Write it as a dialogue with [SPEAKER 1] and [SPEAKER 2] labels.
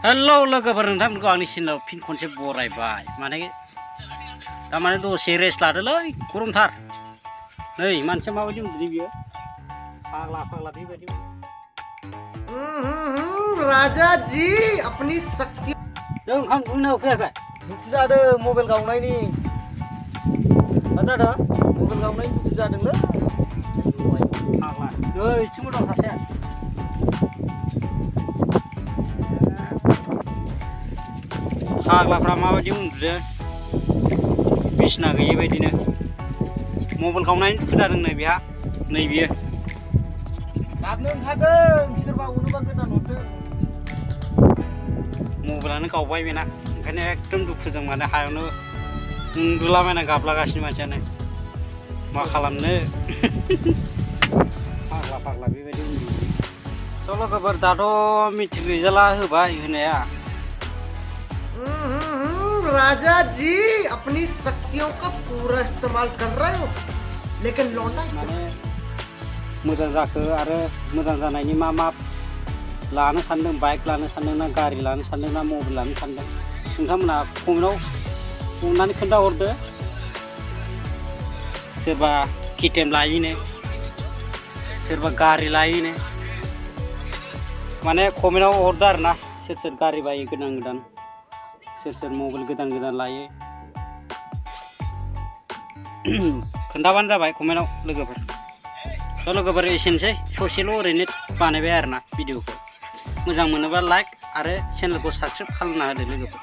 [SPEAKER 1] hello लोगोफोर नोंथांमोनखौ आंनि चेनेलाव फिन खनसे बरायबाय माने तारमाने दसे रेस्ट लादोलै गरमथार नै मानसिया माबायदि उन्दुदों बियो फाग्ला बेबायदि
[SPEAKER 2] राजा जी अपनी शक्ति
[SPEAKER 1] जों ओंखाम उखैनायाव फैयाखै
[SPEAKER 2] दुखु जादों मबाइल गावनायनि
[SPEAKER 1] मा जादों
[SPEAKER 2] मबाइल गावनायनि दुखु जादोंलै
[SPEAKER 1] फाग्ला नै इथिंबो दं सासे फाग्लाफ्रा माबायदि उन्दुदों बिसिना गैयै बायदिनो मबाइल गावनायनि दुखु जादों नै बेहा नै बियो
[SPEAKER 2] गाबनो ओंखारदों सोरबा उनोबा गोदान हरदों
[SPEAKER 1] मबाइलानो गावबाय बेना ओंखायनो एकदम दुखुजों माने हायावनो उन्दुलाबायना गाबलागासिनो मानसियानो मा खालामनो फाग्ला बेबायदि उन्दुयो स' लोगोफोर दाथ' मेट्रिक रिजाल्टआ होबाय होनाया
[SPEAKER 2] राजा जी अपनी शक्तियों का पूरा इस्तेमाल कर रहे हो लेकिन लौटा
[SPEAKER 1] माने मोजां जाखो आरो मोजां जानायनि मा लानो सानदों बाइक लानो सानदों ना गारि लानो सानदों ना मबाइल लानो सानदों नोंथांमोना कमेन्टआव अननानै खोन्थाहरदो सोरबा केटिएम लायोनो सोरबा गारि लायोनो माने कमेन्टआव हरदो आरोना सोर गारि बायो गोदान सोर मबाइल गोदान लायो खोन्थाबानो जाबाय कमेन्टआव लोगोफोर एसेनोसै ससेल' ओरैनो बानायबाय आरोना भिडिअखौ मोजां मोनोबा लाइक आरो चेनेलखौ साबस्क्राइब खालामना होदो लोगोफोर